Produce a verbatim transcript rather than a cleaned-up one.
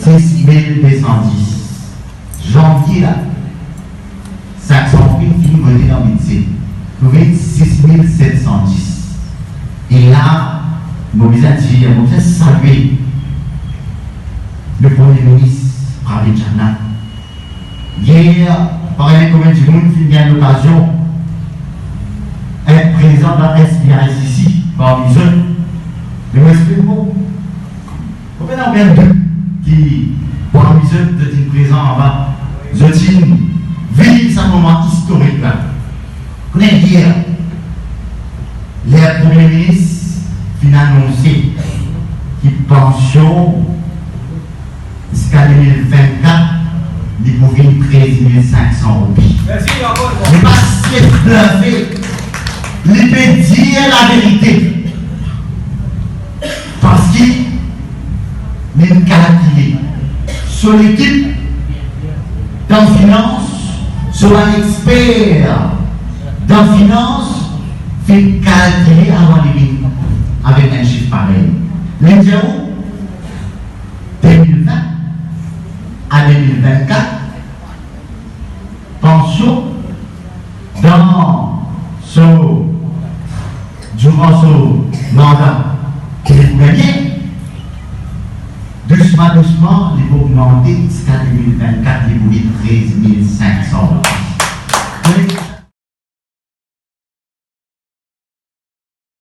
Sis mil de san dis. Zanvie la, sink san mil finn vote dan bize. Nou vinn sis mil set san dis. E la, mo bizin dir, mo bizin salye le Premie Minis Pravind Jugnauth. Yer, parey kouma dimoun finn gagn lokazion et prezan dan S P I C C parmi zot, me mo exprim mo Mo pena okenn dout ki parmi zot, zot inn prezan anba, zot inn viv sa moman istorik la. Kone yer, ler Premie Minis finn anonse ki pansion ziska de mil vinn-kat, li pou vinn trez mil sink san roupi. Mersi, Jean-Paul. Li pa sef blife, li pe dir laverite. Parski li kalkile. So lekip dan finans, so bann exper dan finans finn kalkile avan li vinn avek enn sif parey. Li dir ou, de mil vinn a de mil vinn-kat, pansion dan so, diran so manda ki li pou gagne, dousman, dousman, li pou ogmante ziska de mil vinn-kat, li pou vinn trez mil sink san.